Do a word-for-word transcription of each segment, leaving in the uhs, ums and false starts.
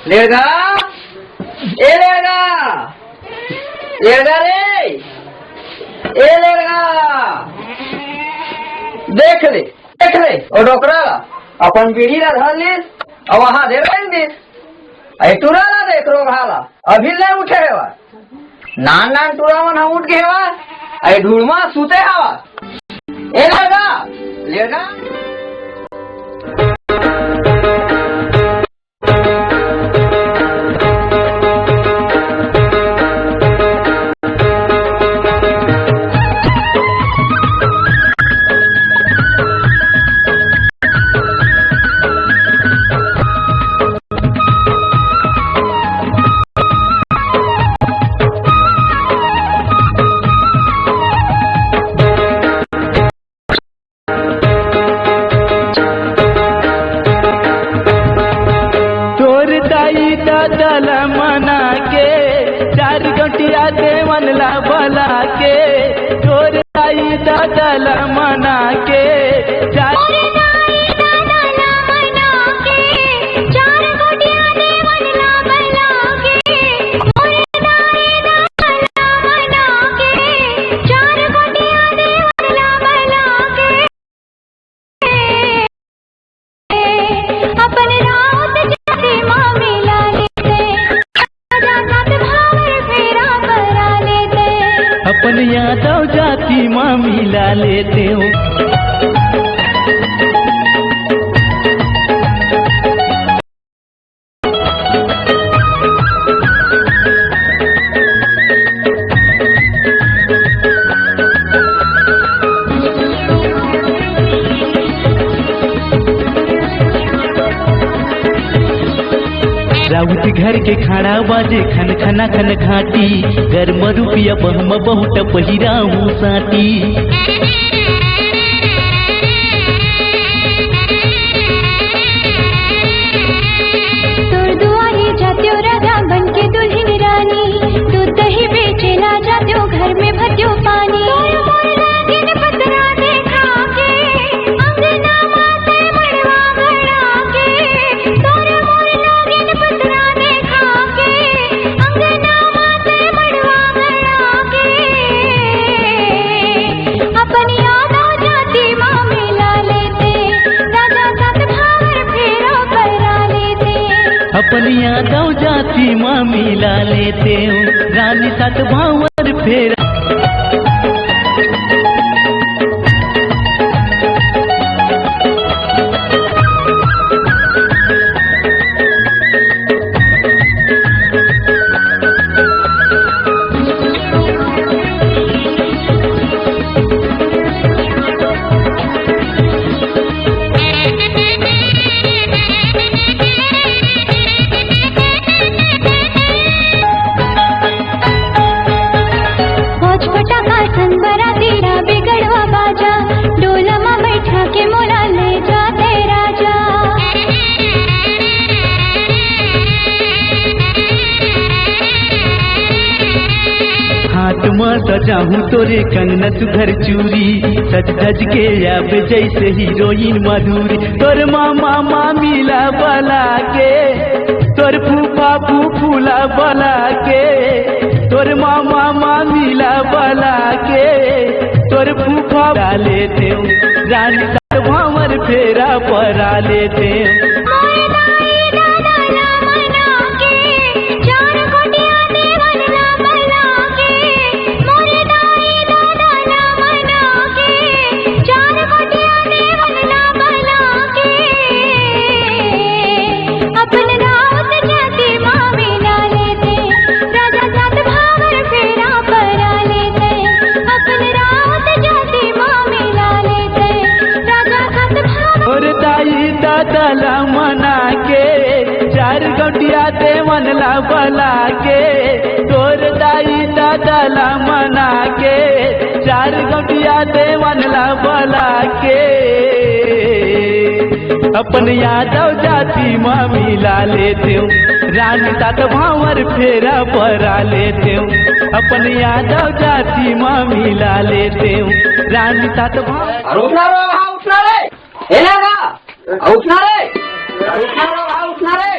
लेड़गा, ए लेड़गा, लेड़गा रे, ए लेड़गा, देख ले, देख ले, ओ डोकरा ला, अपन बीड़ी ला धर लिस, अउ वहाँ दे रहिन दिस। ए टूरा ला देख, रोगहा ला, अभी ले उठे हेवा। नान नान टूरा मन ह उठ गे हेवा, ए ढूढ़मा सुते हवा। ए लेड़गा, लेड़गा। तोर दाई ददा ला मना के, चार गौंटिया देवन ला बला के। तोर दाई ददा ला मना के, चार तोर दाई ददा ला मना के, चार गौंटिया देवन ला बला के। तोर दाई ददा ला मना के, चार गौंटिया देवन ला बला के। अपन राउत जाति मा मिला लेते, राजा सात भांवर फेरा परा लेते। अपन यादव जाति मा मिला लेते हो। राउत घर के खाड़ा बाजे खन खना खन घाटी, गरम रुपिया बहम बहुत पहिरा हूँ साटी। तोर दुआरी जात्यो राजा बन के दुल्हन रानी, दूध दही बेचे ला जात्यो घर में भर्यो पानी। तोर मोर लागिन पतरा देखा के, अंगना मा से मड़वा गड़ा के। तोर मोर लागिन पतरा देखा के, अंगना मा से मड़वा गड़ा के। अपन यादव जाति मा मिला लेते, राजा सात भांवर फेरा परा लेते। अपन यादव जाति मा मिला लेते हो, रानी सात भांवर फेरा। फौज फटाका संग बराती ला बिगड़वा बाजा, डोला मा बैठा के मोला ले जाते राजा। हाथ मा सजाहूँ तोरे कंगना सुघर चूरी, सज धज के आबे जैसे हीरोइन माधुरी। तोर मामा मामी ला बला के, तोर फूफा फूफू ला बला के, तोर मामा मामी ला बला के, तोर फूफा डाले देव, रानी सात भांवर फेरा परा ले देव। मोर दाई ददा ला मना के, चार गोटिया देवन ला बला के। मोर दाई ददा ला मना के, चार गोटिया देवन ला बला के। अपन राउत जाति मा मिला लेते, राजा सात भांवर फेरा परा लेते। अपन राउत जाति मा मिला लेते, राजा सात भांवर। तोर दाई ददा ला मना के, चार गौंटिया देवन ला बला के। तोर दाई ददा ला मना के, चार गौंटिया देवन ला बला के। अपन यादव जाति मा मिला लेते हो, रानी सात भांवर फेरा परा लेते हो। अपन यादव जाति मा मिला लेते हो, रानी सात भांवर। अरे उठना रे, हाँ, उठना रे। ए लेड़गा, उठना रे। उठना रे, हाँ, उठना रे।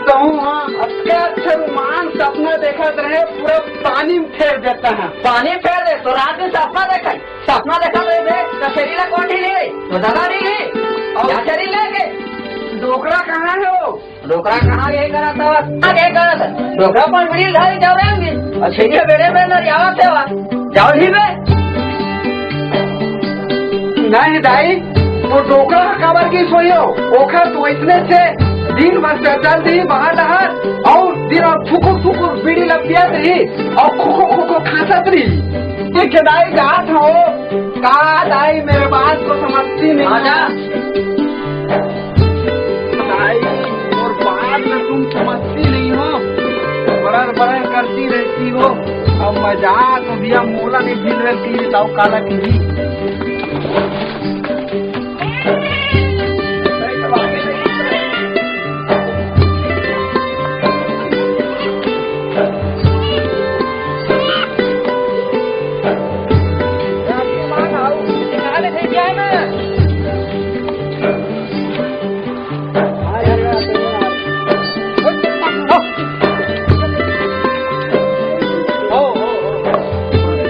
कहूँ हाँ, अतका अच्छा रोमांस सपना देखत रहे, पूरा पानी में फेर देता है। पानी में फेर दे, तो रात में सपना देखा, सपना देखत रहे बे, तो छेरी ला कौन ढीली रे? तो दादा ढीली, और या छेरी लेके। डोकरा कहाँ है वो? डोकरा कहाँ गए करा था? कहाँ गए करा था? डोकरा पर मिल धारी जाओ रहेंगे, और छेरी बेड़े में न रियावत है वा। जाओ ढील बे। नहीं दाई, वो डोकरा ह काबर की सोइयो? ओखर तो इतने से दिन भर से चल रही बाहर डहर, और दिन और फुकुर फुकुर बीड़ी लपियत रही, और खुको खुको खांसत रही। ये खेदाई जात हो का दाई, मेरे बात को समझती नहीं। आजा। दाई, और बात में तुम समझती नहीं हो, बड़र बड़र करती रहती हो। अब मजाक भैया मोला नहीं झिल रहती, बताओ काला की।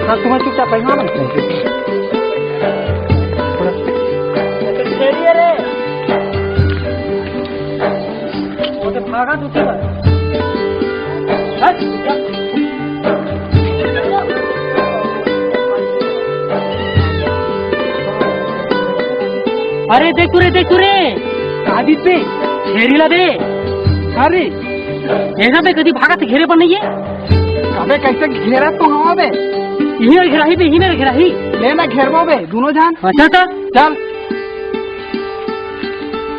हाँ, तुम्हें चुपचाप बैठना नहीं चाहिए। छेड़िए रे। वो तो भागा तू तो। हट। अरे देख तू रे, देख तू रे। आदित्य, छेरी ला दे। अरे, ये ना बे, कदी भागा से घेरे पर नहीं है। अबे कैसे घेरा तो हवा बे? यही मेरे घेरा ही बे, यही मेरे घेरा ही। ले ना घेरबो बे, दोनों जान। अच्छा तो चल।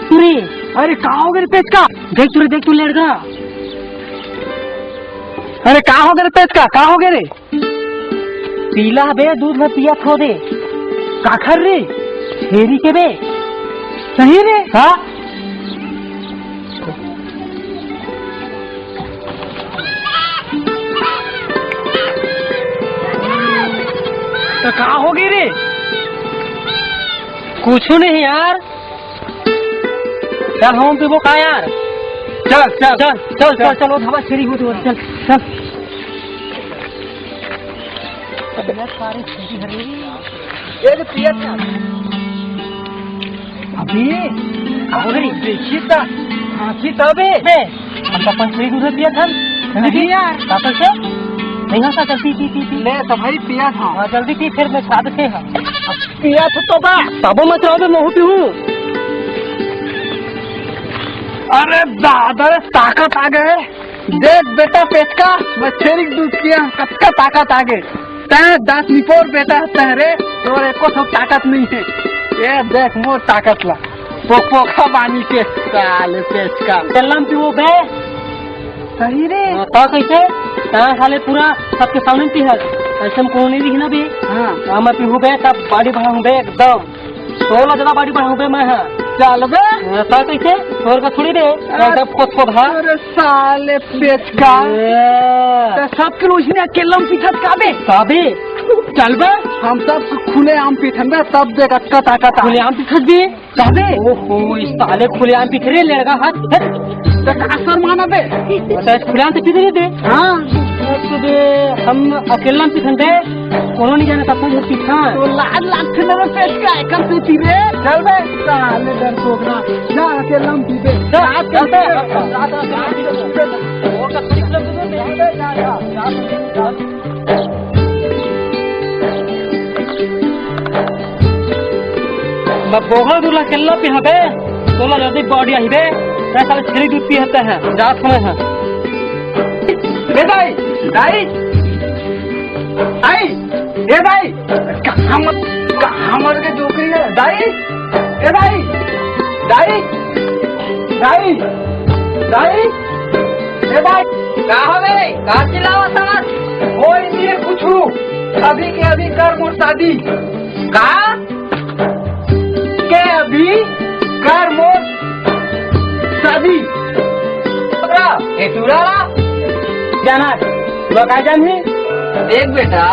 तू रे। अरे का हो गे रे पेचका? देख तू रे, देख तू लड़का। अरे का हो गे रे पेचका, का हो गे रे? पीला बे, दूध में पिया थो दे। काखर रे? छेरी के बे। सही रे? हाँ। तो का हो गई रे? कुछ नहीं यार। चल, हम पीबो का यार? चल, चल, चल, चल, चल। चल, चल, वो हवा छेरी हो तो चल, चल। ये तो पिया था। अभी, अरे, देखी था। हाँ, थी तबे। बे, हम तो अपन छेरी दूध पिया था। नहीं यार। का कैसे? नहीं हो सकता, पी, पी, पी, पी। ले, तो भाई पिया था। हाँ, जल्दी पी, फिर मैं साथ से हाँ। पिया तो, तो बा। तबो मत रहो बे, महू पीहूँ। अरे दादा रे, ताकत आ गए। देख बेटा पेचका, मैं छेरी के दूध पिया, कतका ताकत आ गए। तैं दस निपोर बेटा तैं रे, तोर एको ठो ताकत नहीं है। ये देख मोर ताकत ला, पोक पोका बानी के साले पेचका। चलम पीबो बे। सही रे। हाँ, तो कैसे? तैं साले पूरा सबके सामने पीहत, ऐसे में कोनो नहीं दिखी ना बे। हाँ। हाँ, मैं पीहूँ बे, तब body बढ़ाऊँ बे एकदम। तोला ज्यादा body बढ़ाऊँ बे मैं, हाँ। चल बे। हाँ, तो कैसे? तोर का थोड़ी दे, हाँ। एकदम खोद खोद, हाँ। अरे साले पेचका। ए। तो सब के रोज ने अकेला में पीछत का बे? का बे? चल बे। हम सब खुले आम पीछन बे, तब देख अतका ताकत आ। खुले आम पीछत बे? का बे? ओहो, इस साले खुलेआम पीथे रे लड़का हाथ। हट। तो का शर्माना बे? तो खुलेआम तो पीथे दे। हाँ। तो बे, हम अकेला में पीथन बे, कोनो नहीं जाने तब तक पीथा। तो लाज लागथे ना बे, पेचका, एकर पीथी रे। चल बे, साले डरपोक ना। जा, अकेला में पी बे। जा, चल बे। वो का थोड़ी खिलाफ दे। जा, जा, जा, जा। मैं बोगला दूध ला अकेला पीहा बे, तोला जल्दी body आही बे, मैं साले छेरी दूध पीहत हे, जात हमें है। ए दाई, दाई, दाई, ए दाई, कहाँ मत, कहाँ मर के जोकरी है, दाई, ए दाई, दाई, दाई, दाई, ए दाई, का हो गए? का चिल्लावा समझ? कोई नहीं है कुछ, अभी के अभी कर मोर शादी। का? के अभी कर मोर शादी। ए टूरा ला जाना, तोला का जानही? देख बेटा,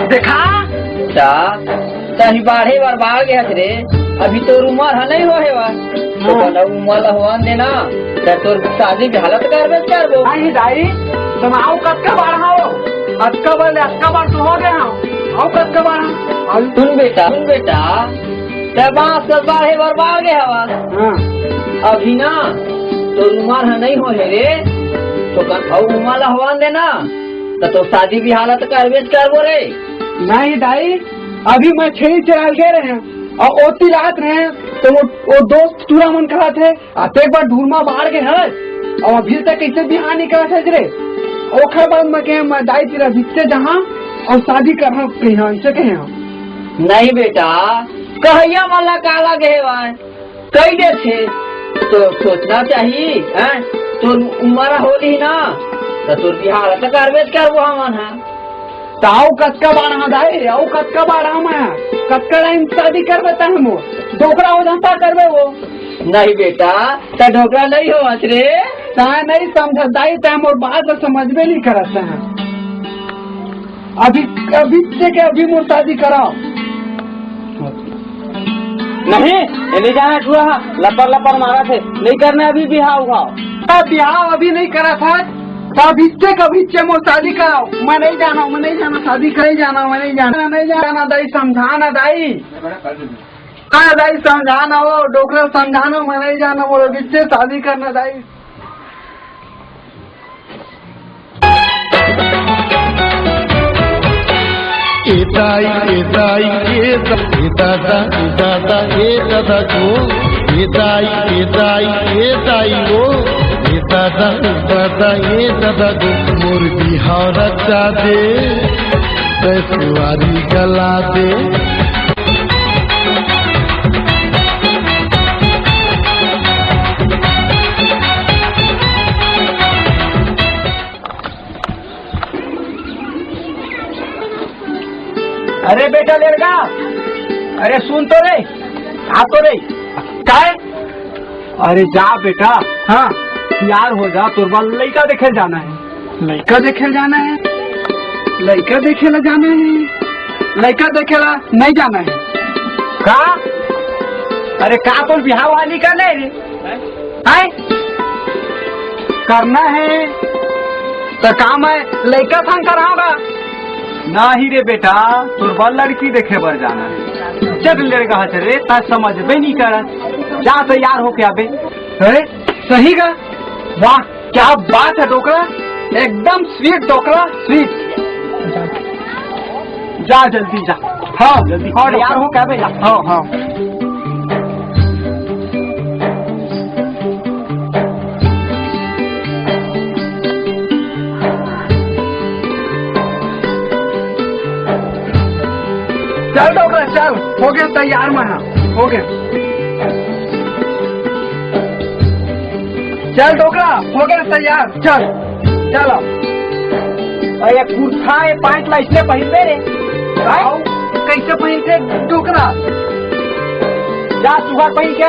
देखा बेटा, तही बाढ़े बर बाढ़ गए हस रे, अभी तोर उमर ह नहीं होहे वा, तो हाँ। बड़ा उमर ला होवन देना, त तोर शादी के हालत करबे करबो। नहीं दाई, तुम आओ कतका बार हो, अतका बार ले, अतका बार तो हो गए हो, आओ कतका बार हो। अभी सुन बेटा, सुन बेटा, ते बांस के बाढ़े बर बाढ़ गए हवा। हाँ। अभी ना, तोर उमर ह नहीं होहे रे, तो कन अउ उमर ला होवन देना, त तोर शादी बिहाव ला त करबे करबो रे। नहीं दाई, अभी मैं छेरी चराय गे रहेंव अउ ओती रात रहेंव, त वो, वो दोस्त टूरा मन कहत हे, "अतेक बार ढूरमा बाढ़ गे हस, अउ अभी तक कइसे बिहाव नइ करत हस रे?" ओखर बाद मैं कहेंव, "मैं दाई तेरा बिच्चे जहां अउ शादी करहूं कहिहां," अइसे कहेंव। नहीं बेटा, कहइया मन ला का लगे हे वाय? कहि देथे, तो सोचना चाही, हैं? तोर उमर होली ना, त तोर बिहाव त करबे करबो हमन ह। त अउ कतका बाढ़हूं दाई, अउ कतका बाढ़हूं मैं, कतका टाइम शादी करबे तैं मोर, डोकरा हो जाहूं त करबे वो। नहीं बेटा, त डोकरा नहीं होवस रे। तैं नहीं समझत दाई, तैं मोर बात ल समझबे नहीं करत तैं। अभी, अभी से के अभी मोर शादी कराओ। नहीं, ये नहीं जाना छुआ, लपर लपर मारत हे, नहीं करना अभी बिहाव उहाव। अब बिहाव अभी नहीं करा था, तब इच्चे कभी इच्चे मोर शादी कराओ। मैं नहीं जाना, मैं नहीं जाना, शादी करे जाना, मैं नहीं जाना, नहीं जाना, दाई समझाना दाई। हाँ दाई समझाना वो, डोकरा समझाना, मैं नहीं जाना, वो अभी इच्चे शादी करना दाई। ए दाई, ए दाई, ए दा-, ए दादा, ए दादा, ए दादा गो। ए दाई, ए दाई, ए दाई गो। ए दादा, ए दादा, ए दादा गो। मोर बिहाव रचा दे, तैं सुवारी गला दे। अरे बेटा लेड़गा, अरे सुन तो रे, आ तो रे। काय? अरे जा बेटा, हाँ, तैयार हो जा, तोर बर लइका देखे जाना हे। लइका देखे जाना हे? लइका देखे ला जाना हे? लइका देखे ला नहीं जाना हे। का? अरे का तोर बिहाव वाली का नहीं रे? हैं? करना हे त का मैं लइका संग कराहूं? नहीं रे बेटा, तोर बर लड़की देखे बर जाना हे। चल लेड़गा हस रे, तैं समझबे नहीं करत। जा तैयार होके आबे। अरे सही का? वाह, क्या बात है डोकरा, एकदम sweet डोकरा, sweet। जा जल्दी जा। हाँ, जल्दी। हाँ, तैयार हो क्या बे? जा। हाँ, हाँ। चल डोकरा, चल, हो गया तैयार मैं, हाँ, हो गया। चल डोकरा, हो गया तैयार, चल, चल अब। अरे ये कुर्ता, ये पैंट ला इसने पहिनबे रे? काय? अउ, कैसे पहिनथे डोकरा? जा सुघर पहिन के।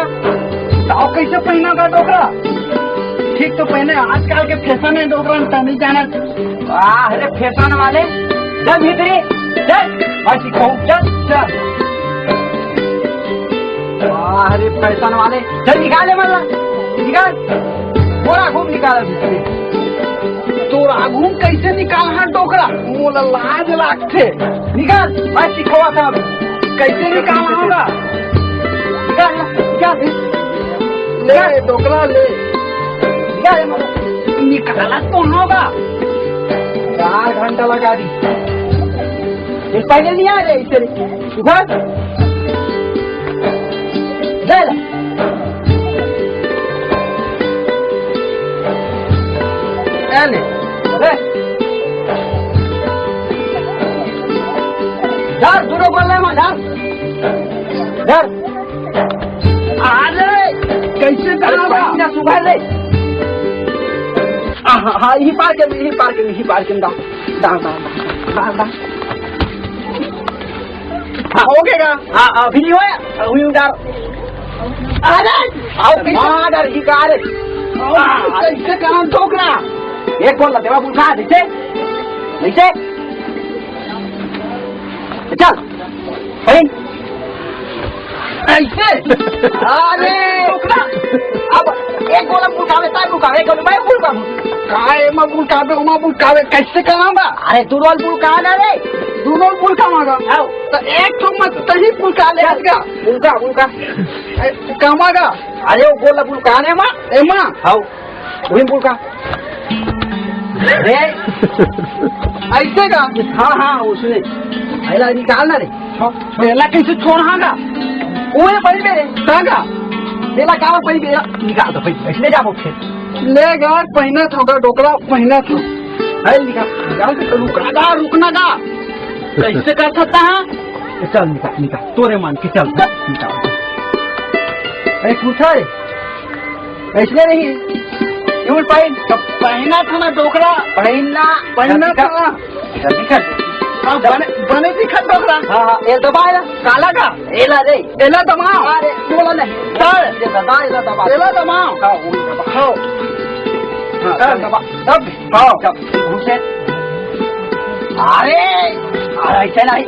अउ कैसे पहिना का डोकरा? ठीक तो पहिने, आजकल के फैशन हे डोकरा, तैं नहीं जाना। वाह रे फैशन वाले, चल भीतरी, चल, ऐसी कहूँ, चल, चल। वाह रे फैशन वाले, चल निकाल ले मल्ला, निकाल, बोरा खूब निकाल भीतरी। तोर आघू म कैसे निकालहूं डोकरा? मोला लाज लागथे। निकाल, मैं सिखावत हंव। कैसे निकालहूं गा? निकाल, निकाल। ले, डोकरा ले। निकाल, निकालत तो हंव गा। चार घंटा लगा दी। ये पहले नहीं आ रहे इसे। उधर। ले ला। ए ले, ले। धर, दूनों गोल ले, धर। धर। अरे, कैसे धरा बा? पहिना सुघर ले। आ, हाँ, हाँ, यही पार के, यही पार के, यही पार के, डाल, डाल, डाल, डाल, डाल। हाँ, हो गया। हाँ, अभी नहीं होया, अभी उधर। अरे, आओ, कैसे? मार डर की कार। आओ, कैसे काम ठोकना? एक बोल, देवा बुझा, नीचे, नीचे। चल, भाई। कैसे? अरे, रुक ना। अब एक गोला बुलकावे, तार बुलकावे, एक गोला मैं बुलकावे। का एमा बुलकावे, ओमा बुलकावे, कैसे कराऊंगा? अरे, तू रोल बुलका ना रे। तू रोल बुलका मांगा। आओ। तो एक तो मत तही बुलका ले आएगा। बुलका, बुलका। ए, का मांगा? अरे, वो गोला बुलका ने मा। एमा? आओ। वही बोल का। अरे, ऐसे का? हाँ, हाँ, उसने। एला निकाल ना रे। हाँ, एला कैसे छोड़ांगा? ओए भाई मेरे, कहाँ का? एला कहाँ भाई मेरा? निकाल दो भाई, ऐसे ले जाओ फिर। ले यार, पहना था डोकरा, पहना था। भाई निकाल, निकाल के तो रुकना गा, रुकना गा। कैसे कर सकता है? चल निकाल, निकाल, तोरे मान के चल, निकाल। अरे पूछा है? ऐसने नहीं। क्यों पहन? तो पहना था ना डोकरा। पहनना। पहनना जल्दी कर। था। जल्दी कर। हाँ, बने, बने दिखत डोकरा। हाँ, हाँ, ये दबा है ना। काला का? एला रे। एला दबा। अरे, बोला नहीं। सर। ये दबा, एला दबा। एला दबा। हाँ, वो दबा। हाँ। हाँ, हाँ। दबा। दब। हाँ। जब घुसे। अरे, अरे, ऐसे नहीं।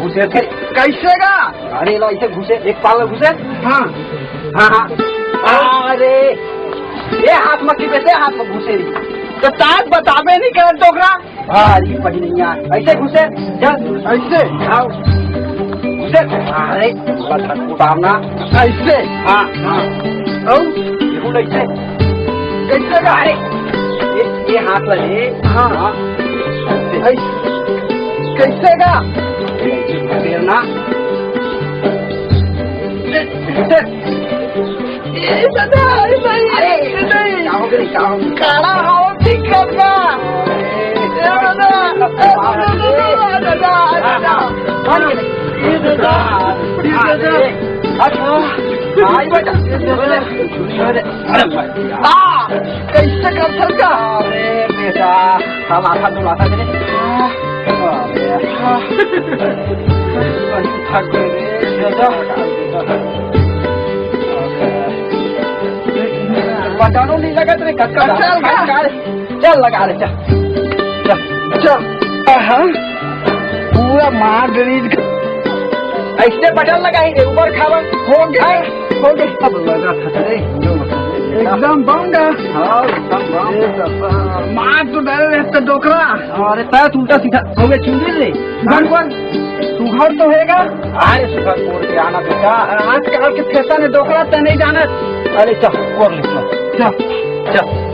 घुसे फिर। कैसे का? अरे, लो, ऐसे घुसे, एक पाल में घुसे। हाँ। हाँ, हाँ। अरे, ये हाथ में किसे, हाथ में घुसे रही। तो तात बताबे नहीं करत डोकरा। हाँ, ये पड़ी नहीं यार। ऐसे घुसे, चल। ऐसे? हाँ। घुसे। अरे, बस उतारना। ऐसे? हाँ, हाँ। और? ये बोल ऐसे। कैसे का? अरे, ये, ये हाथ लगे। हाँ। हाँ। ऐसे। कैसे का? ये ऐसे फेरना। ऐसे। ए दादा, ए भाई, अरे, ए भाई। का हो गया, का हो गया? काला हो, ठीक कर ना। ए दादा, ए दादा, दादा, दादा। ए दादा, ए दादा। अरे, आई बेटा। अरे भाई। आ, कैसे कर सकता? अरे बेटा, हम आखा दो आखा दे। अरे, आ। थक गए रे, बेटा। बचानो नहीं लगा तेरे कक्का। चल, चल, चल। चल लगा ले, चल। चल, चल। हाँ, पूरा मार डरीज। ऐसे बटन लगा ही रे, ऊपर खावा। हो गया, हो गया। अब लगा था रे, एकदम बम गा। हाँ, एकदम बम। ए बाबा, मार तो डरे रहते डोकरा। अरे, पैर उल्टा सीधा हो गया, चुंदी रे। घर पर सुघर तो होएगा। अरे, सुघर कोर के आना बेटा। आजकल के फैशन है डोकरा, ते नहीं जाना। अरे, चल, कोर ले, चल। चल। चल।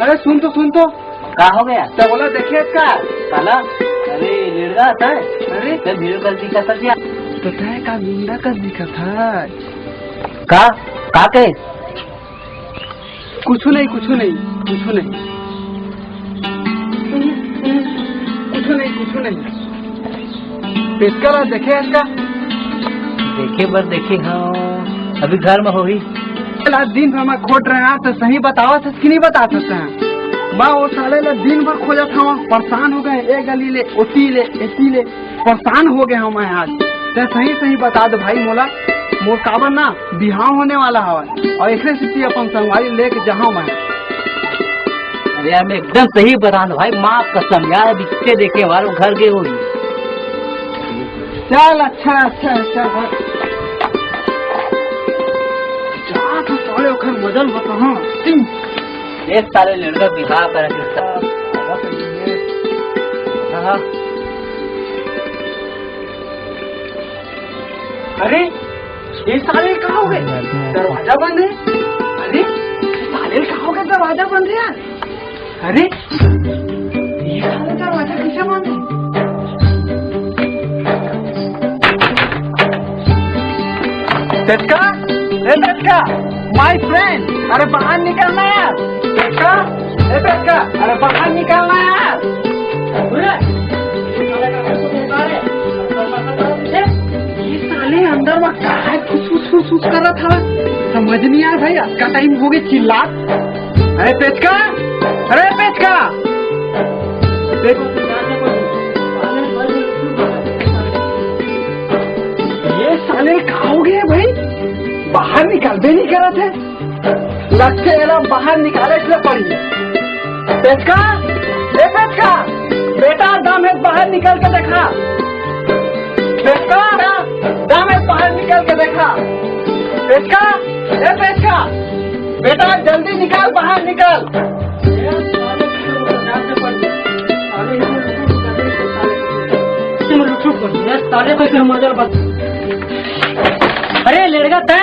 अरे सुन तो, सुन तो। का हो गया? तो बोला, देखे इसका। काला? अरे, लेड़गा था। अरे? तो भीड़ कर दिखा था क्या? तो तय का गुंडा कर दिखा था। का? का के? कुछ नहीं, कुछ नहीं, कुछ नहीं। कुछ नहीं, कुछ नहीं। पेचका ला देखे इसका? देखे बर देखे हूँ, अभी घर में होही। ला दिन भर में खोज रहे हैं, तो सही बतावत हस कि नहीं बतावत हस? मैं वो साले ला दिन भर खोजत हूँ, परेशान हो गए, ए गली ले, ओती ले, एती ले, परेशान हो गए हूँ मैं आज। ते सही सही बता दे भाई मोला, मोर काबर ना बिहाव होने वाला हवय, और एकरे सेती अपन संगवारी लेके जाहूं मैं। अरे यार, मैं एकदम सही बता रहा हूँ भाई, माँ कसम यार, बिच्चे देखे वालों घर गए हुई। चल, अच्छा, अच्छा, अच्छा, हाँ। जा तो साले ओखर मजा ल बताहूं। एक साले लड़का बिहाव करे के सा-, हाँ। अरे, ये साले का हो गए? दरवाजा बंद है। अरे, ये साले का हो गए? दरवाजा बंद है यार। अरे, ये साले दरवाजा कैसे बंद है? टटका, ए टटका, My friend, अरे बाहर निकलना यार। पेचका, ए पेचका, अरे बाहर निकलना यार। ये साले अंदर में का है फुस फुस फुस फुस कर रहा था, समझ नहीं आया भाई। आज का टाइम हो गया चिल्ला। अरे पेचका, अरे पेचका, पेच- ये साले का हो गया भाई, बाहर निकलबे नहीं करत है। लगथे एला बाहर निकाले के पड़ी। पेचका, ए पेचका, बेटा दम हे बाहर निकल के देखा। पेचका, दम हे बाहर निकल के देखा। पेचका, ए पेचका, बेटा जल्दी निकाल, बाहर निकाल। साले को मजा बस। अरे लेड़गा तय।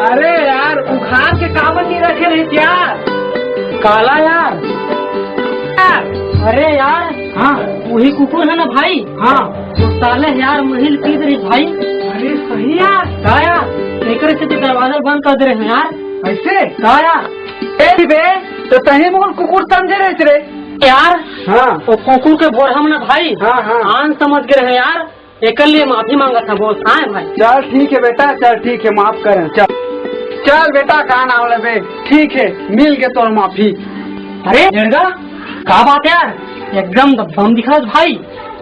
अरे यार, उखाड़ के काबर नहीं रखे रहे यार? काला यार। यार, अरे यार, हाँ। वही कुकुर है ना भाई? हाँ। वो साले यार महिल पीत रही भाई। अरे सही यार। का यार? एकरे से तो दरवाजा बंद कर दे रहे हैं यार। ऐसे? का यार? ए बे, तो तही मोर कुकुर समझे रहे रे। यार, हाँ। वो कुकुर के बोर हम ना भाई। हाँ, हाँ। आन समझ के रहे यार। एकर लिए माफी मांगत हन बोस, हाँ भाई। चल ठीक है बेटा, चल ठीक है, माफ करें, चल। चल बेटा, का नाम लेबे? ठीक है, मिल के तोर माफी। अरे लेड़गा, का बात यार, एकदम बम दिखत भाई,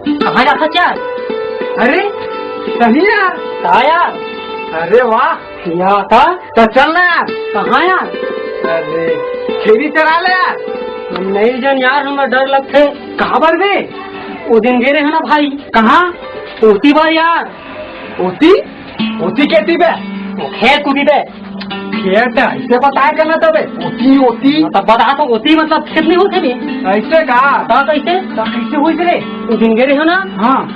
कहाँ जात हस यार? अरे सही यार। का यार? अरे वाह। या का? तो चल ना यार। कहाँ यार? अरे छेरी चरा ले यार। नहीं जान यार, हमरा डर लगथे। काबर बे? वो दिन गे रहे ना भाई। कहाँ? ओती बार यार। ओती? ओती केती बे? वो खेत कुदी बे। खेत ऐसे बताया करना था बे। ओती, ओती। तब बता तो, ओती मतलब खेत नहीं होते बे। ऐसे का? तो कैसे? तो कैसे होई रे? वो दिन गे रहे हो ना? हाँ।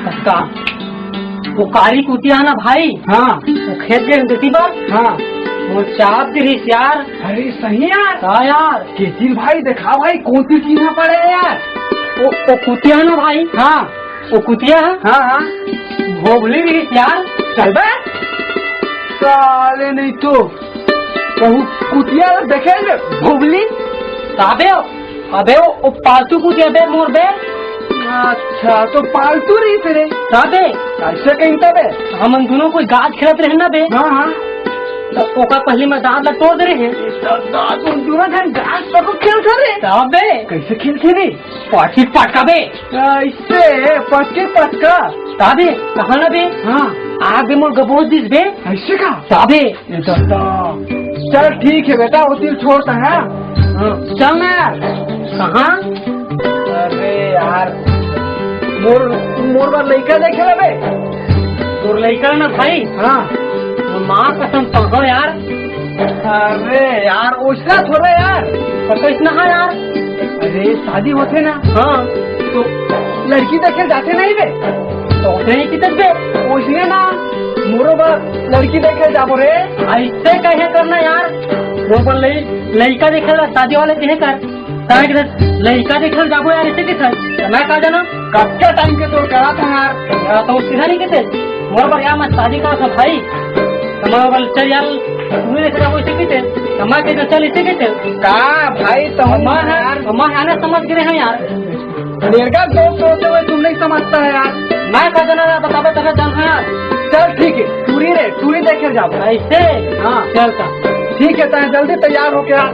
तब का? वो कारी कुतिया है ना भाई। हाँ। वो खेत गे देती बार। हाँ। वो चाप दी रही यार। अरे सही यार। का यार? केतिल भाई देखा भाई, कौन सी चीज में पड़े हैं यार? वो, वो कुतिया है ना भाई। हाँ। वो कुतिया है। हाँ, हाँ। भोभली रही यार। चल बे। साले नहीं तो। कहूँ कुतिया ला देखे ले, भोभली। ताबे हो। अबे वो, वो पालतू कुतिया बे मोर बे। अच्छा, तो पालतू रही तेरे। ताबे। कैसे कहीं तबे? हमन दोनों कोई गाज खेलत रहे ना बे। हाँ, हाँ। तो ओका पहले मैं दांत ला तोड़ दे रहे हैं। दांत, उन दोनों जन गाज पर खेल करे। ताबे। कैसे खेलथे रे? पटकी पटका बे। ऐसे पटकी पटका। ताबे, कहा ना बे? हाँ। आग बे मोर गबोज दिस बे। ऐसे का? ताबे। ये दादा। चल ठीक है बेटा, वो दिल छोड़ता है। हाँ। चल ना यार। कहाँ? अरे यार, मोर, मोर बार लइका देखे ला बे। तोर लइका ना भाई? हाँ। वो माँ कसम पकड़ यार। अरे यार, ओइसना थोड़ा यार। पर तो इतना है यार। अरे शादी होथे ना। हाँ। तो लड़की देखे जाथे नहीं बे? तो होथे नहीं कितने बे? ओइसने ना, मोरो बार लड़की देखे जाबो रे। ऐसे कैसे करना यार? मोर बार लइ-, लइका देखे ला शादी वाले देखे कर। ताकि लइका देखे ला जाबो यार, इसे किथे? मैं का जाना? कच्चा टाइम के तोर करा था यार। हाँ, तो सीधा नहीं कहते। मोर बार यार मैं शादी करा था भाई। तो मैं बोल, चल यार, तू नहीं देखा वो इसे कहते। तो मैं कहते, चल इसे कहते। का भाई, तो हम मैं यार, यार। हम आना समझ गए हैं यार। मेरे का दोस्त होते हुए तुम नहीं समझता है यार। मैं का जाना यार, बताबे तबे जान है यार। चल ठीक है, टूरी रे, टूरी देखे जाओ। ऐसे? हाँ। चल का। ठीक है, तैं जल्दी तैयार हो क्या?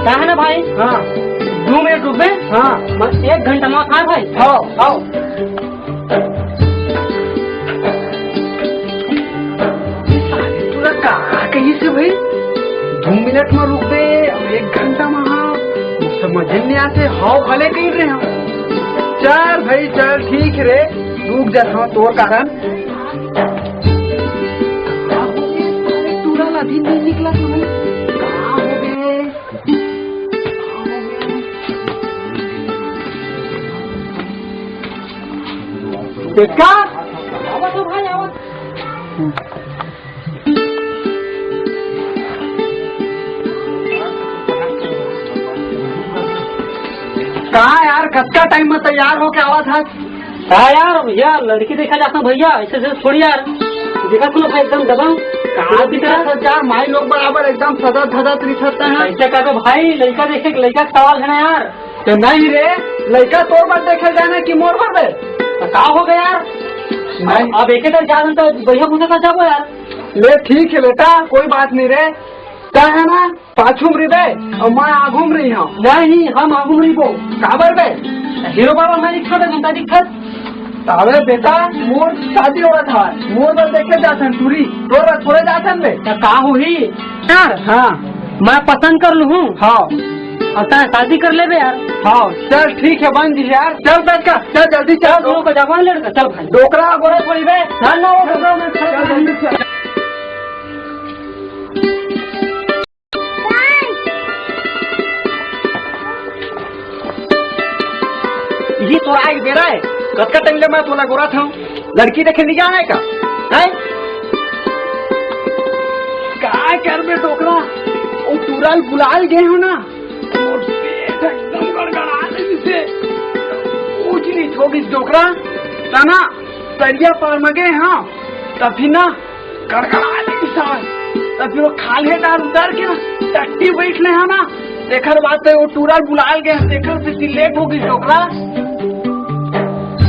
का है ना भाई? हाँ। दो मिनट रुक बे। हाँ। बस एक घंटा में आ भाई। हाँ, आओ। ये साले तोला का कही से भाई? दो मिनट में रुक बे, अब एक घंटा में हाँ। समझ नहीं आते, हाव भले कही रहे हम। चल भाई चल, ठीक रे, रुक जा, हाँ, तोर कारण। का हो गए साले, टूरा ला दिन नहीं निकला तुम्हें? का हो गए? देखा? आवत हो भाई, आवत। कहाँ यार, कतका टाइम में तैयार होके आवत हस? हाँ यार, भैया, लड़की देखा जाता भैया, ऐसे से थोड़ी यार। देखा सुनो भाई, एकदम दबंग। कहाँ दिखा? यार, माई लोग बराबर एकदम सदा धदा रिछत है। कैसे करबे भाई, लइका देखे, लइका के सवाल है ना यार। तो नहीं रे, लइका तोर बर देखे जाना कि मोर बर बे? तो का हो गया यार? नहीं। अब एक ही तरह जान तो भैया पूछे तो जाबो यार। ले ठीक है बेटा, कोई बात नहीं रे। का है ना, पाछू में रहिबे अउ मैं आगू में रही हूँ। नहीं, हम आगू में रहिबो। काबर बे? हीरो बाबा मैं दिखा दे, जनता दिखा। अबे बेटा, मोर शादी होवत है, मोर बर देखे जाथन टूरी, तोर बर थोड़े जाथन बे। तो का होही यार? हाँ। मैं पसंद कर लूँ। हाँ। और तैं शादी कर लेबे यार। हाँ, चल ठीक है, बन जी यार। चल बे, चल, चल जल्दी चल। चल, दोनों को जवान लड़का, चल भाई। डोकरा गोरा थोड़ी बे। चल ना, वो डोकरा में चल, चल, जल्दी चल। ये तो आए बेरा है, कतका टाइम ले मैं तोला गोरा था, लड़की देखे नहीं जाना है का? हैं? का करबे डोकरा, वो टूरा ल बुलाय ल गे हो ना, मोर पेट एकदम गड़गड़ा ले जैसे, ऊंच नीच हो गइस डोकरा, तना दरिया पार म गे, हाँ, तभी ना गड़गड़ा ले सार। तब फिर वो खाल्हे डार उतर के ना टट्टी बैठ ले हा ना, तेखर बाद तो वो टूरा ल बुलाय ल गे, तेखर से लेट हो गइस डोकरा।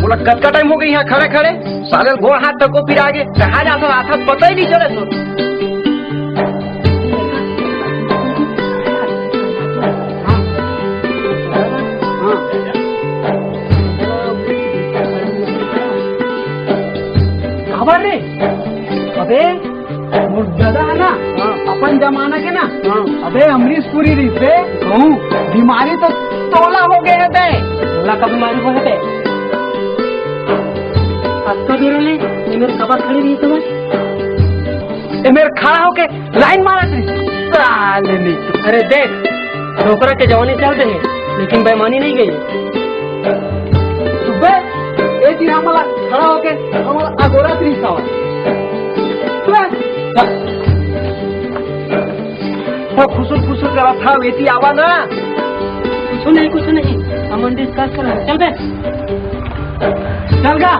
बोला, कतका टाइम हो गइस यहाँ खड़े खड़े, साले गोड़ हाथ तको पिरा गे, कहाँ जात हो, हाथ पता ही नहीं चले तो। हाँ। हाँ। काबर रे? अबे, मोर ददा है ना, हाँ। अपन जमाना के ना, हाँ। अबे, अमरीश पुरी रहिस बे, कहूँ, बीमारी तो तोला हो गए है बे। तोला का बीमारी हो है बे? अब तो बेरा ले, ये मेरे कबर खड़ी रही तुम्हें। ये मेरे खड़ा होके लाइन मारत रही। साले नहीं तो। अरे देख, डोकरा के जवानी चल रही, लेकिन बेईमानी नहीं गई। तू बे, ए तीर हमला खड़ा होके हमला अगोरत रही सावा। तू बे, सब खुसुर खुसुर करत था, एती आवा ना। कुछ नहीं, कुछ नहीं, हम डिस्कस कर रहे हैं। चल बे, चल गा,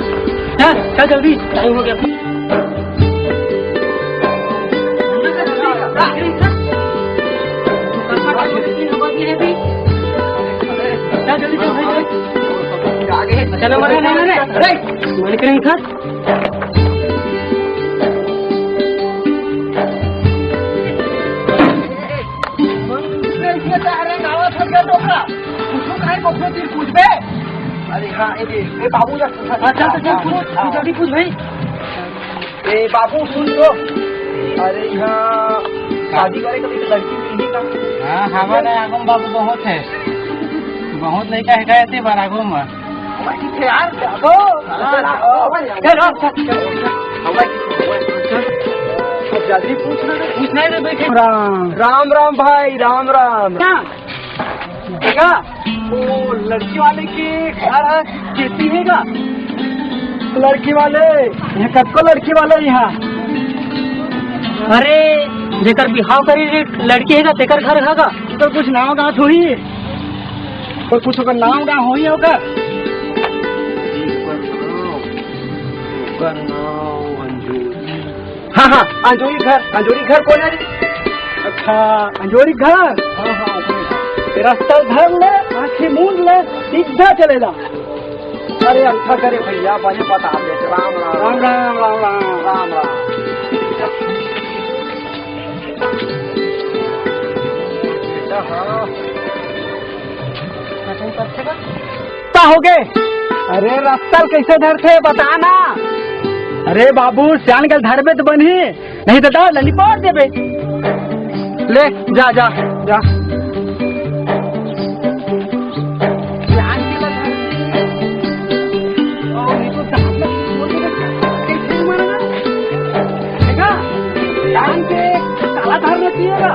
चल, चल जल्दी, टाइम हो गया। चल जल्दी चल भाई, चल। चल, मरे नहीं, नहीं, नहीं। अरे, मन करें था। अरे हाँ, ए, ए, बाबू जा, हाँ, चल, तो चल, पूछ, हाँ, तू जल्दी पूछ भाई। ए, बाबू, सुन तो। अरे, यहाँ शादी करे के लिए लड़की मिली का? हाँ, हमारे आगम बाबू बहुत है, बहुत लड़का है, गए थे बार आगम में। ठीक है यार, बाबू। हाँ, हाँ, हाँ, हाँ। चल, चल, चल, चल। अब जल्दी पूछ ना। पूछना है तो बैठे। राम, राम, राम भाई, राम, राम। क्या? देखा, वो लड़की वाले के घर है, खेती है का? लड़की वाले, यहाँ कतको लड़की वाले यहाँ। अरे, जेकर बिहाव करे रे लड़की है का, तेकर घर है का? तो कुछ नाव गाँव होही, पर कुछ ओकर नाव गाँव होही ओकर। ओकर नाव, ओकर नाव अंजोरी। हाँ, हाँ, अंजोरी घर, अंजोरी घर कोन हे रे? अच्छा, अंजोरी घर? हाँ, हाँ, ओकरे घर। रस्ता धर ले, आँखी मूंद ले, सीधा चले जा। अरे, अच्छा करे भैया, बने बता दे। राम, राम। राम, राम, राम, राम। राम, राम। बेटा, हाँ। का हो गे? अरे रस्ता ल कइसे धरथे बता ना। अरे बाबू, सियान के धरबे त बनही, नहीं त दाव ललिपोर देबे। ले जा, जा, जा। सियान के ल धर। ओ, नहीं तो दाव ल कइसे मारना? देखा? सियान के ताला धरना चाहिए ना।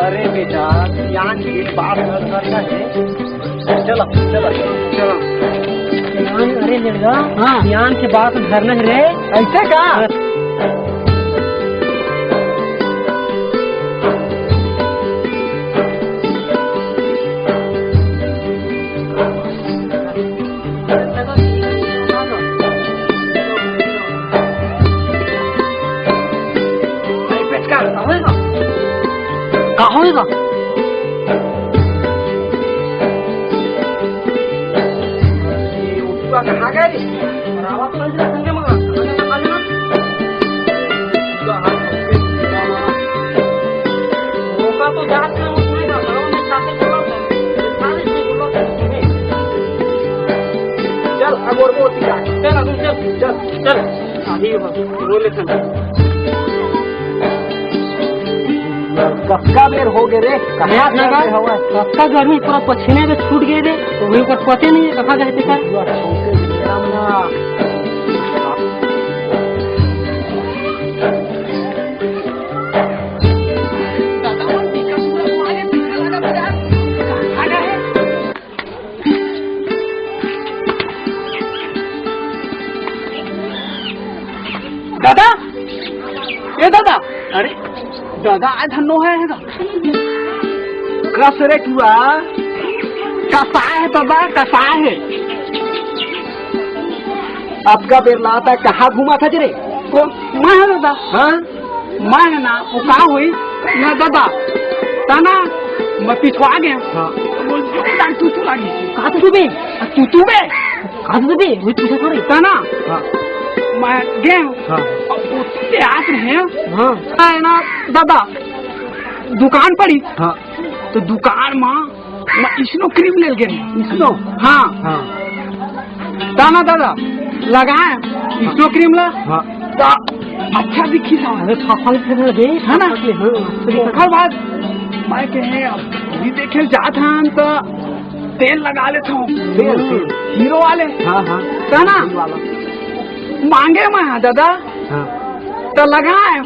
अरे बेटा, सियान के बात न धरना है। चलो, चलो, चलो। सियान, अरे लड़का, हाँ। सियान के बात धरना है रे। ऐसे का? हाँ। ये उठवा कहाँ गए रे? और आवाज तो इधर सुनने में आ, सुनने में आ, सुनने में। होगा तो जात में उसने का घरों में जाके बोला था। सारे से बोला था, सुने। चल, अब और वो होती जा। चल, अब चल, चल, चल। अभी वो बोले थे। कतका बेर हो गे रे? कहाँ याद लगा? चल रहे हवा? कतका गर्मी, पूरा पसीने में छूट गए रे। तो वही पर पते नहीं है, कहाँ गए थे का? दादा, ए दादा, अरे दादा, आए धन्नो है, है गा। कस रे टुरा, कसा है दादा, कसा है? अतका बेर लाता, कहाँ घूमा था रे? को? मैं है दादा। हाँ? मैं है ना, वो का होई ना दादा, ता ना, मैं पिछवा गया। हाँ। वो जोरदार तूतू लागी। का तूतू बे? आ, तूतू बे? का तूतू बे? वही पूछा थोड़ी। ता ना? हाँ। मैं गया। हाँ। अब वो तूते आत रहे हैं। हाँ। है ना दादा, दुकान पड़ी। हाँ। तो दुकान में मैं स्नो क्रीम ले गे। स्नो? हाँ। हाँ। ता ना दादा, लगाए स्नो क्रीम ला। हाँ। ता अच्छा दिखी था। अरे, फाफा के लगे। है ना? हाँ, हाँ। ओकर बाद मैं कहे, अब भी देखे जात हन, तो तेल लगा लेता हूँ। तेल, तेल। हीरो वाले। हाँ, हाँ। है ना? तेल वाला। मांगे मैं, हाँ, दादा। हाँ। तो लगाए।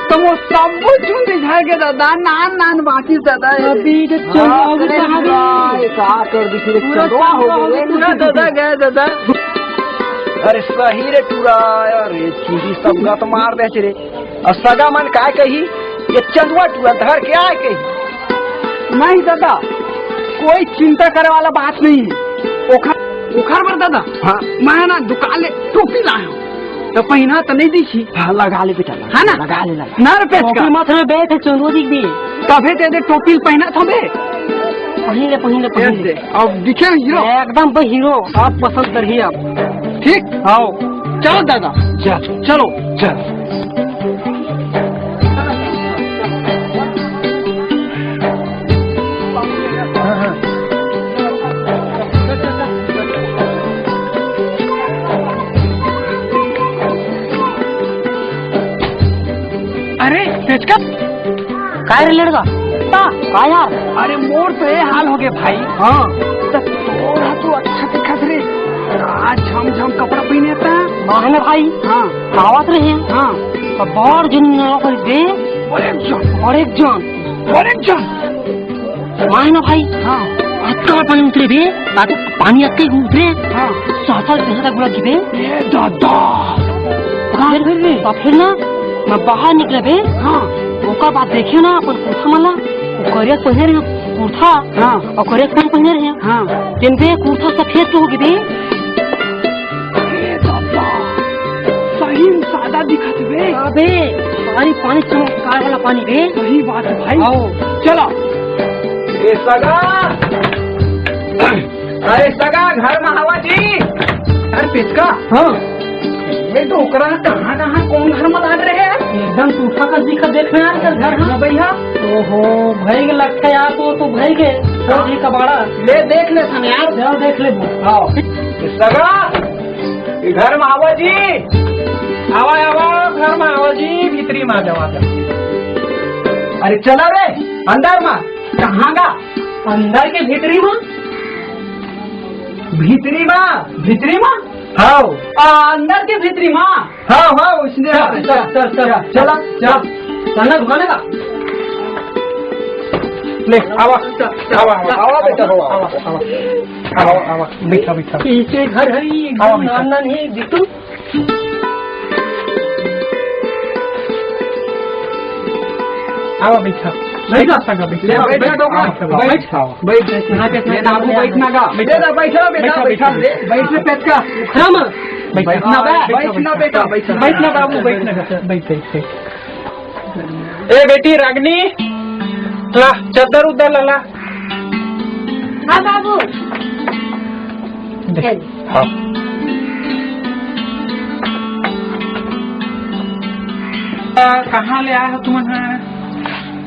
तो वो सब चुंदी झड़ के दादा, नान नान बाकी दादा। अभी तो चंदवा हो गया, हाँ, कहाँ गए? ये का कर दी फिर? पूरा चंदवा हो गया, पूरा दादा गए दादा। अरे सही रे टुरा, अरे चूड़ी सब गत मार दे रे। और सगा मन काय कही, ये चंदवा टुरा धर के आए कही। नहीं दादा, कोई चिंता करे वाला बात नहीं है। ओखर, ओखर बर दादा, हाँ। मैं ना दुकान ले टोपी लाया हूँ, तो पहिना तो नहीं दिखी। हाँ, लगा ले बेटा, लगा है ना? लगा ले, लगा। ना रे पेचका। टोपी मत रे, बैठ, चंदवा दिख दी। तभे ते दे टोपी पहिना था बे। पहिन ले, पहिन ले, पहिन ले। अब दिखे हीरो। एकदम बे हीरो, आप पसंद करिए आप। ठीक? आओ। चलो दादा। चल। चलो। चल। अरे, पेचका। काय रे लड़का? का? का यार? अरे मोर तो ये हाल हो गए भाई। हाँ। त तोर हा तो अच्छा दिखत रे। का झमझम कपड़ा पहिने ता? माहे ना भाई। हाँ। आवत रहे। हाँ। तो बड़ जन ना कर दे। बड़े जन। बड़े जन। बड़े जन। माहे ना भाई। हाँ। अतका पानी उतरे बे। ताकि पानी अतके उतरे। हाँ। सासा के तक बुला के बे। ए दादा। फिर, फिर रे। तो फिर ना, मैं बाहर निकले बे। हाँ। ओकर बाद देखे ना अपन कुर्ता मला, वो करिया पहिने रहे कुर्ता। हाँ। और करिया पैंट पहिने रहे। हाँ। तेन बे कुर्ता सफेद के हो गई बे। ए दादा, सही में सादा दिखत बे। अबे, पानी, पानी चमत्कार वाला पानी बे। सही बात है भाई। आओ। चला। ए सगा। अरे सगा, घर में हवा जी। अरे पेचका। हाँ। ये डोकरा कहाँ कहाँ कौन घर में लाग रहे हैं? एकदम टूटा का दिखा देख रहे हैं यार, घर है ना भैया। ओहो, भई के लगता है यार, तो, तो भई के। हाँ। जी कबाड़ा। ले देख ले थन यार। जाओ देख ले। आओ। ए सगा, ये घर में हवा जी। आवा, आवा, घर में हवा जी, भीतरी में आ जावा। अरे चला रे, अंदर में। कहाँ गा? अंदर के भीतरी में। भीतरी मा? भीतरी मा? हाव। आ, अंदर के भीतरी मा? हाव, हाव, उसने चल, चल, चल, चल, चला, चल। चला, घुमाने का। ले, आवा, चल, चल, आवा, आवा, चल, आवा, बेटा, आवा, आवा, आवा, आवा। आवा, आवा, बैठा, बैठा। पीछे घर है, एकदम आवा, बैठा। नान, नान है, बिल्कुल। आवा, बैठा। बैठा, बैठा, बैठा, बैठा, बैठ। बैठ, बैठ, बैठ। यहाँ पे अपना ले, बाबू, बैठ ना गा। बैठ ना, बैठ ना, बैठ ना, बैठ ना। बैठ ना, बैठ ना, बैठ ना, बैठ ना, बैठ ना, बाबू, बैठ ना गा। बैठ, बैठ, बैठ। ए बेटी रागनी, ला, चद्दर उद्दर ला, ला। हाँ बाबू। दे। हाँ। आ, कहाँ ले आए हो तुमन ह?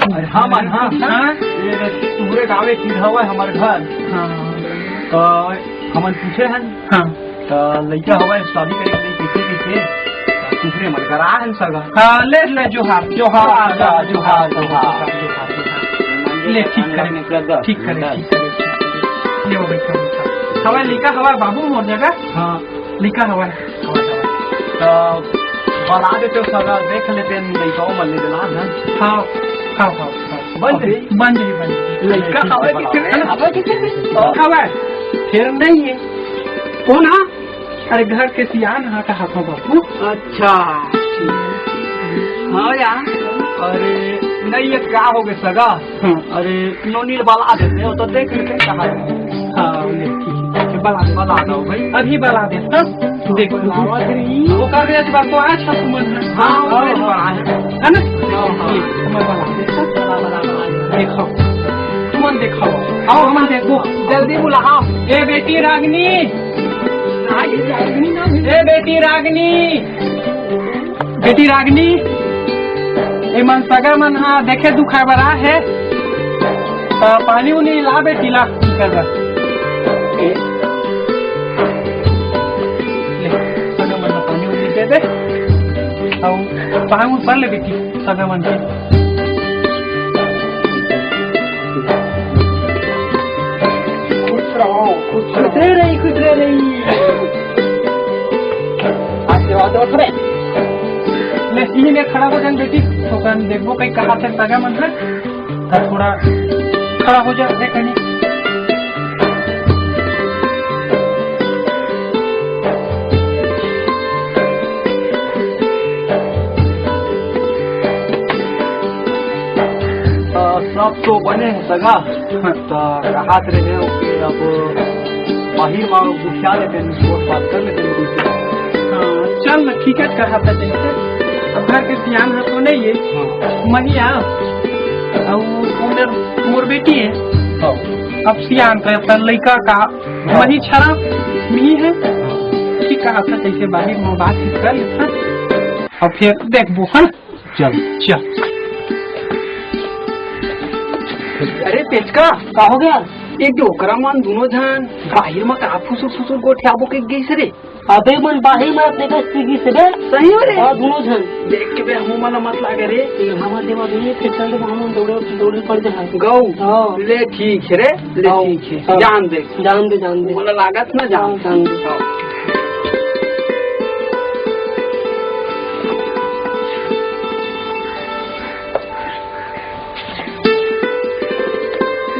अरे हमन ह, हाँ? ये तुहरे गाँवे तीर हवय हमर घर। हाँ। तो हमन पूछे हन। हाँ। त लइका हवय, शादी करे के नहीं, कइसे, कइसे? त तुहरे मन करा हन सगा। हाँ, ले, ले, जोहार, जोहार, जोहार, जोहार, जोहार, जोहार, जोहार, जोहार। ले, ठीक करे, ठीक करे, ठीक करे, ठीक करे। ले, वो बैठा, बैठा। हवय, लइका हवय, बाबू मोर जगह। हाँ। लइका हवय, हवय, हवय। त बला देते सगा, देख लेते, लइका मन ले देला, हाँ। हाँ, हाँ, हाँ, हाँ। बन जाही? बन जाही, बन जाही। लइका हवय, ठीक है, दिखे, बला। हवय, दिखे, हवय। फेर नहीं है। कौन हा? अरे घर के सियान हा कहा था बाबू। अच्छा। हाँ यार। अरे नहीं, ये का हो गए सगा? हाँ। अरे नोनी बला देते हो तो देख लेते कहाँ है। हाँ, ले, ठीक है, बला दे। बला दो भाई। अभी बला दे, हाँ? देख, बला दे। वो कर रहे हैं, बात तो आज का तुमन है। हाँ, हाँ, हाँ, हाँ। है ना? हाँ, हाँ। ये, मैं बला दे, हाँ? बला, बला, बला। देखो, तुमन देखो, आओ हमन देखो। जल्दी बुलाओ। ए बेटी रागनी, ए बेटी रागनी, बेटी रागनी, ए मन सगा मन हा देखे दुखाए बर आ हे, त पानी उनी ला बेटी ला, कर बर। ए, ले, सगा मन हा पानी उनी दे दे, अउ पाँव पर ले बेटी, सगा मन के। खुश रहो, खुश रहो। खुश रह रही, खुश रह रही। आशीर्वाद दो थोड़े। ले, इही में खड़ा हो जान बेटी, तो कन देखबो कहीं कहा थे सगा मन है, तो थोड़ा खड़ा हो जा, देख कहीं। अ, सब तो बने हे सगा। हाँ। त कहत रहे हो कि अब बाहिर मा गोठिया लेते हैं, बात कर लेते हैं। हाँ, चल ना, ठीक है, कहत हे जैसे। अब घर के सियान हा तो नहीं है। हाँ। महिया, अब वो मोर, मोर बेटी है। हाँ। अब सियान का, अपना लइका का हाँ। वही छरा मिही है। हाँ। ठीक कहा था, जैसे बाहिर में बातचीत कर लेता। अब फिर देखबो, हाँ? चल। चल। अरे पेचका, का हो गया? एक डोकरा मन दोनों झन बाहिर में का फुसुर फुसुर गोठियाबो के गइस रे। अबे मन बाहिर में अपने का सीगी से बे। सही हो रे? हाँ, दोनों झन। देख के बे, हमू मन ला मत लागे रे। ये हमर देवा दोनों के चल दे, हमन दौड़े, दौड़े पड़ जाए। गऊ। हाँ। ले ठीक है रे, ले हाँ। ठीक है। हाँ। जान दे। जान दे, जान दे। मोला लागत ना जान। हाँ, जान दे। हाँ।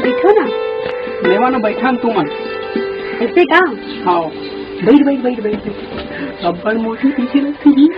बैठो ना। लेवा ना बैठा न तुमन। ऐसे का? हाँ। बैठ, बैठ, बैठ, बैठ, बैठ। अब्बड़ मोटी पीछे रखी।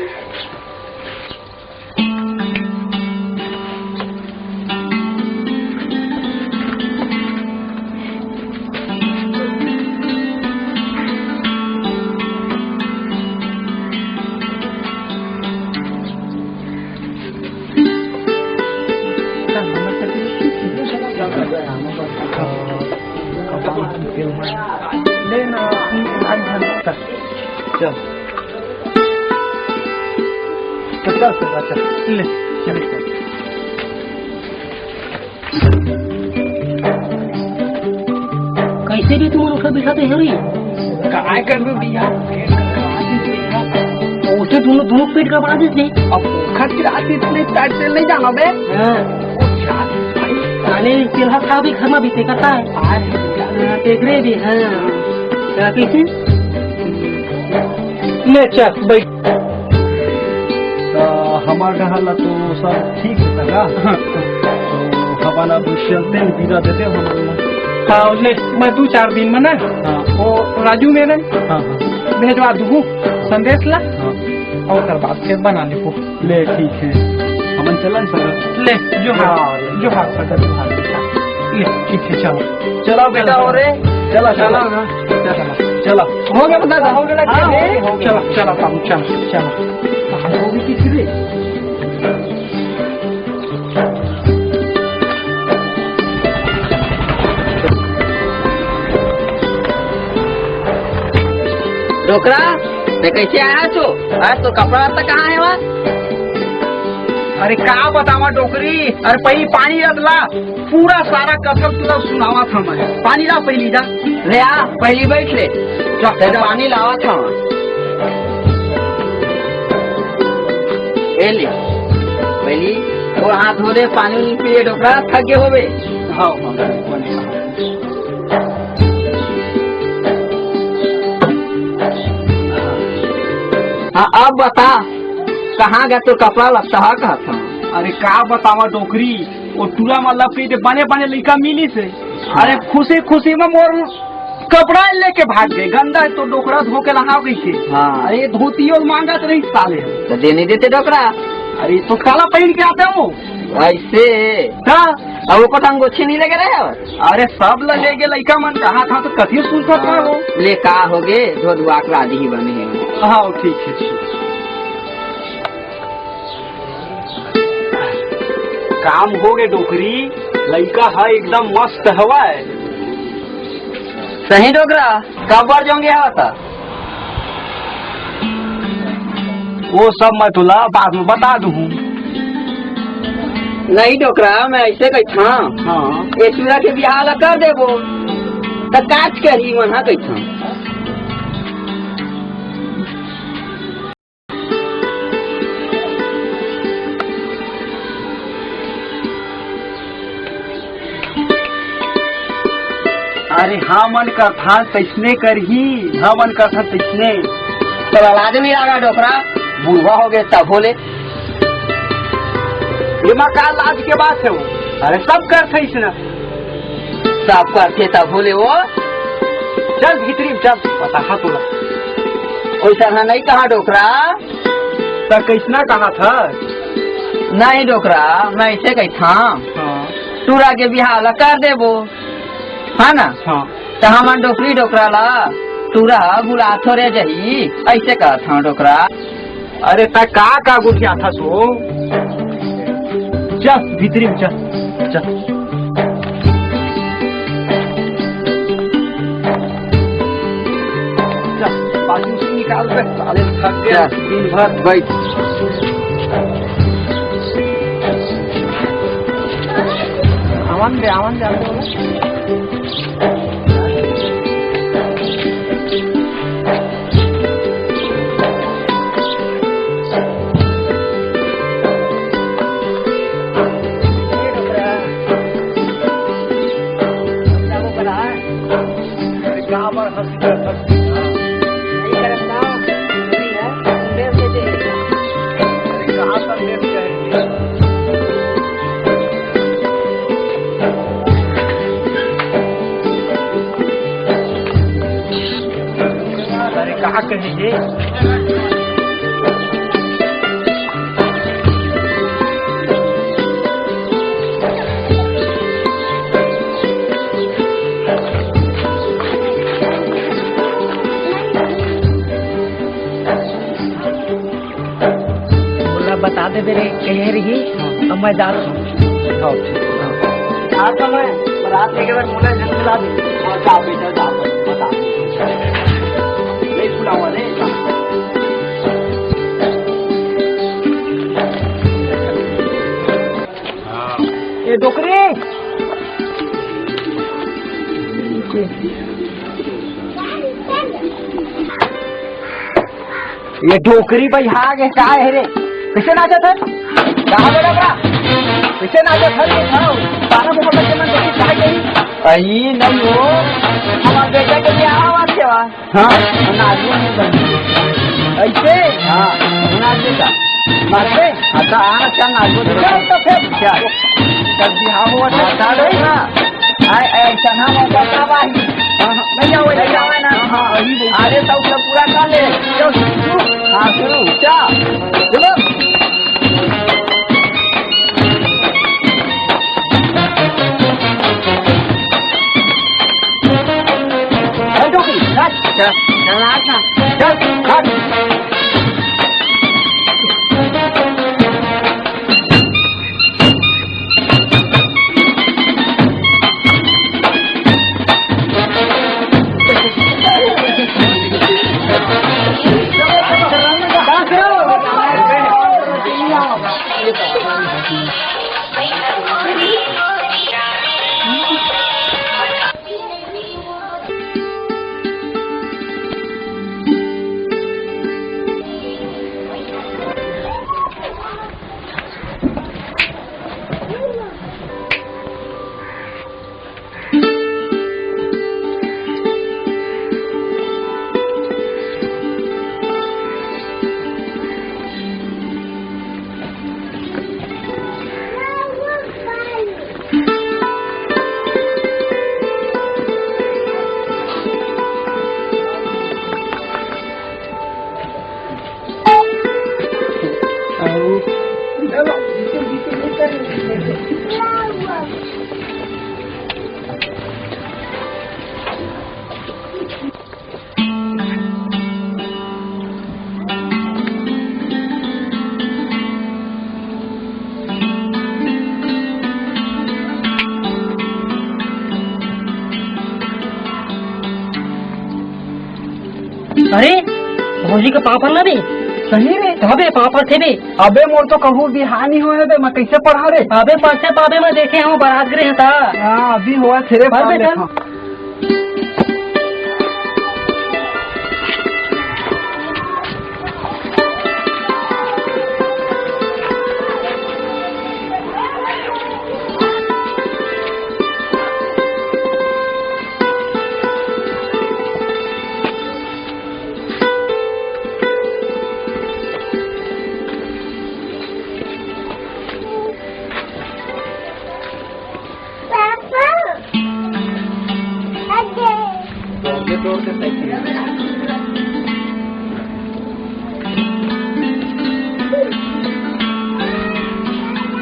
चल। चल, चल, चल, चल। ले, चल, चल। कैसे भी तुम उठा बिठा तो है रे। काय करबे भैया? उठे दोनों, दोनों पेट का बना देते। अब खातिर आती इतने टाइट से नहीं जाना बे। हाँ। साले तेल हाथ खा भी घर में भी करता है। आज तेरे भी, हाँ। क्या कैसे? ले चल, बैठ। त हमर डहर ला तो सब ठीक हे सगा। हाँ। तो हमन अब चलते हैं, बिदा देते हो हमन ला। हाँ, ले, मैं दू चार दिन में ना, हाँ। वो राजू मेनन हाँ, हाँ। भेजवा दूँ संदेश ला, हाँ। और ओकर बाद फिर बना लेबो। ले, ठीक है, हमन चलन सगा। ले, जोहार, हाँ। जोहार सगा, जोहार। ले, ठीक है, चलो। चलो बेटा, और रे, चलो, चलो। चलो ना। चलो, चलो। हो गया दादा, हो गया, हाँ, हो गया, हो गया। चलो, चलो, बाबू, चलो, चलो। कहाँ हो गई किसी रे? डोकरा, तैं कइसे आया हस? आज तोर कपड़ा लत्ता कहाँ हे वहाँ? अरे का बतावँव डोकरी, अरे पहिली पानी रख ला, पूरा सारा कथक तुला सुनावत हँव मैं। पानी ला पहिली जा। ले आ, पहिली बइठ ले। चल, तैं तो पानी लावत हँव। ए ले, पहिली तोर हाथ धो ले, पानी उनी पी ले डोकरा, थक गे होबे। हाँ, हाँ, बने। हाँ, अब बता, कहाँ गे तोर कपड़ा लत्ता ह कहत हँव? अरे का बतावँव डोकरी, ओ टूरा म लपके के बने बने लइका मिलिस हे। हाँ। अरे खुशी खुशी म मोर कपड़ा लेके भाग गे, गंदा हे तो डोकरा धो के लाहूँ कहिके। हाँ। अरे धोती ओ मांगत रहिस साले। त दे नइ देते डोकरा। अरे तो काला पहिन के आते हो। अइसे? का? अब ओकर संग गोछी नइ लगे रहे हवय? अरे, सब ल लेगे लइका मन, कहा था तो कथी सुनत था वो? ले, का होगे? धो धुआ के राजी ही बने हे। हाँ, ठीक हे, ठीक। काम होगे डोकरी, लइका ह एकदम मस्त हवय। सही डोकरा, कब बर जोंगे हवा था? वो सब मैं तोला बाद में बता दूहूँ। नहीं डोकरा, मैं अइसे कहिथँव, हाँ। ए टूरा के बिहाव ला कर देबो, त काच करही मन ह कहिथँव। अरे हमन करथन तइसने करही, हमन करथन तइसने। तोला लाज नइ लागा डोकरा, बुढ़वा होगे तभो ले। एमा का लाज के बात हे वो? अरे सब करथे अइसने। सब करथे तभो ले वो। चल भीतरी म चल, बताहूँ तोला। ओइसना नइ कहा डोकरा। त कइसना कहा था? नहीं डोकरा, मैं अइसे कहिथँव। हाँ। टूरा के बिहाव ला कर देबो, हे ना? हाँ। त हमन डोकरी डोकरा ला टूरा भुला थोरे जही, अइसे कहथँव डोकरा। अरे त का का गोठियाथस वो? चल भीतरी म चल, चल। चल, बाजू से निकाल दे, साले थक गए। चल। दिन भर बैठ। आवन दे, आवन दे, आवन दे। अरे, का कहे हे? मोला बता देबे रे, कहे रही, हाँ। अब मैं जात हँव। हाँ, ठीक। हाँ। आज तो मैं बारात लेके बाद मोला जल्द बुला दे। हाँ, जा बेटा, जा, बता। नहीं बुलावा रे। ए डोकरी, ये डोकरी भाई हा गे, का हे रे? कइसे नाचत हे? कहाँ बड़ा बड़ा? कइसे नाचत हे? ये खाओ, ताना मोहल्ला के मन देखी, का कही? अई नहीं हो, हमार बेटा के बिहाव आवत हे। हाँ, नाचबो नहीं बन। अइसे? हाँ, नाचबो का? नाचबे? हाँ, तो आना, चल नाचबो। चल तो फिर। चल। कल बिहाव होवत हे। हाँ, चल ना। आय, आय, चना मौका का बाही? हाँ, हाँ। नहीं आवे, नहीं आवे ना। हाँ, हाँ, अभी नहीं। अरे, तो उसे पूरा कर ले। चल, तू। हाँ, सुनो, चल। चलो। चल, चल, चल, नाच। चल, चल, नाच ना। चल, नाच। अरे, भौजी के पाँव परना बे। सही रे? हाँ बे, पाँव परथे बे। अबे, मोर तो कहूँ बिहाव नइ होय हे बे, मैं कइसे परहूँ रे? अबे, परथे पाबे, मैं देखे हूँ, बरात गे रेहे ता। हाँ, अभी होवत हे रे, पर पाँव बे, लेखा।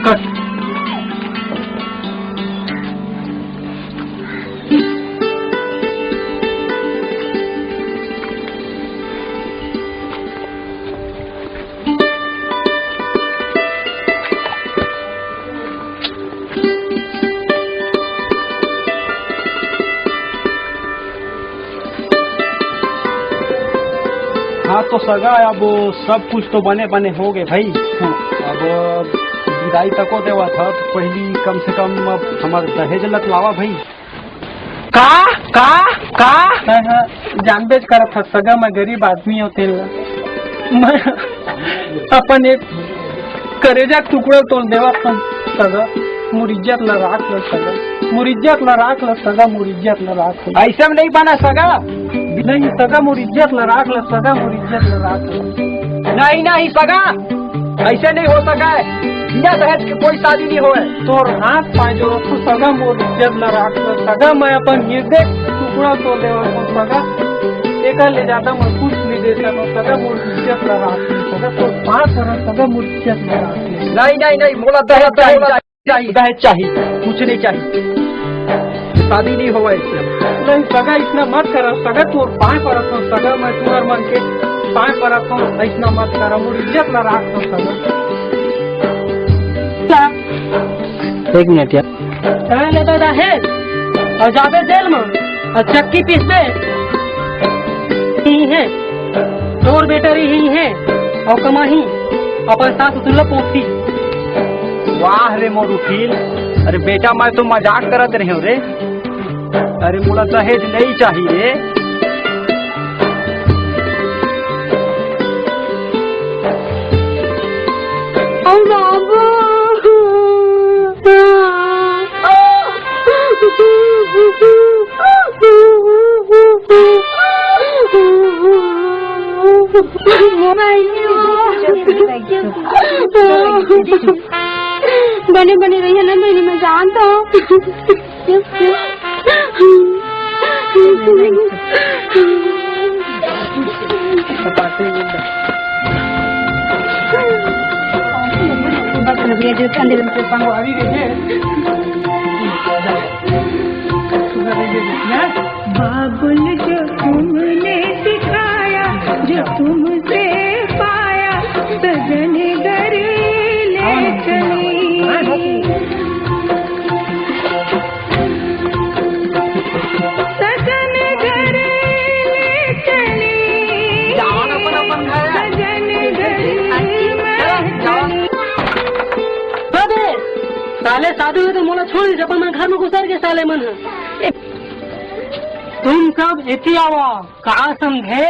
कट। हाँ तो सगा, अब सब कुछ तो बने बने हो गे भाई। हाँ। अब बिदाई तको देवत हव, तो पहिली कम से कम अब हमर दहेज ल तो लावा भाई। का? का? का? मैं ह जानबेच करत हव सगा, मैं गरीब आदमी हव, तेन ला मैं अपन एक करेजा के टुकड़ा तोल देवत हव सगा, मोर इज्जत ला राख ले सगा, मोर इज्जत ला राख ले सगा, मोर इज्जत ला राख ले। अइसे में नइ बने सगा। नहीं सगा, मोर इज्जत ला राख ले सगा, मोर इज्जत ला राख ले। नहीं, नहीं सगा, अइसे नइ हो सकय। बिना दहेज के कोई शादी नइ होवय। तोर हाथ पाँय जोड़त हँव सगा, मोर इज्जत ला राख ले सगा, मैं अपन हृदय के टुकड़ा तोल देवत हँव सगा, एकर ले जादा मैं कुछ नइ दे सकँव सगा, मोर इज्जत ला राख ले सगा, तोर पाँय परँव सगा, मोर इज्जत ला राख ले। नहीं, नहीं, नहीं, मोला दहेज चाही, दहेज चाही। दहेज चाही, कुछ नइ चाही, शादी नइ होवय। नहीं सगा, अइसना मत करा सगा, तोर पाँय परत हँव सगा, मैं तुँहर मन के पाँय परत हँव, अइसना मत करा, मोर इज्जत ला राख सगा। एक मिनट यार। तैं लेबे दहेज अउ जाबे जेल म अउ चक्की पीसबे। इही हे तोर बेटा री, इही हे अउ कमाही, अपन सास ससुर ला पोसही। वाह रे मोर उकील, अरे बेटा, मैं तो मजाक करत रहेंव रे। अरे मोला दहेज नइ चाही रे। अउ बाबू। बने बने रहिहा ना बहिनी, मैं जानत हँव। बाबुल, जो तुमने सिखाया, जो तुमसे पाया, सजन घर ले चली। सजन घर ले चली। सजन घर ले चली। अबे, साले साधु हे तो मोला छोड़ दे, अपन मन घर में घुसर के साले मन ह। तुम सब एती आवा, का समझे?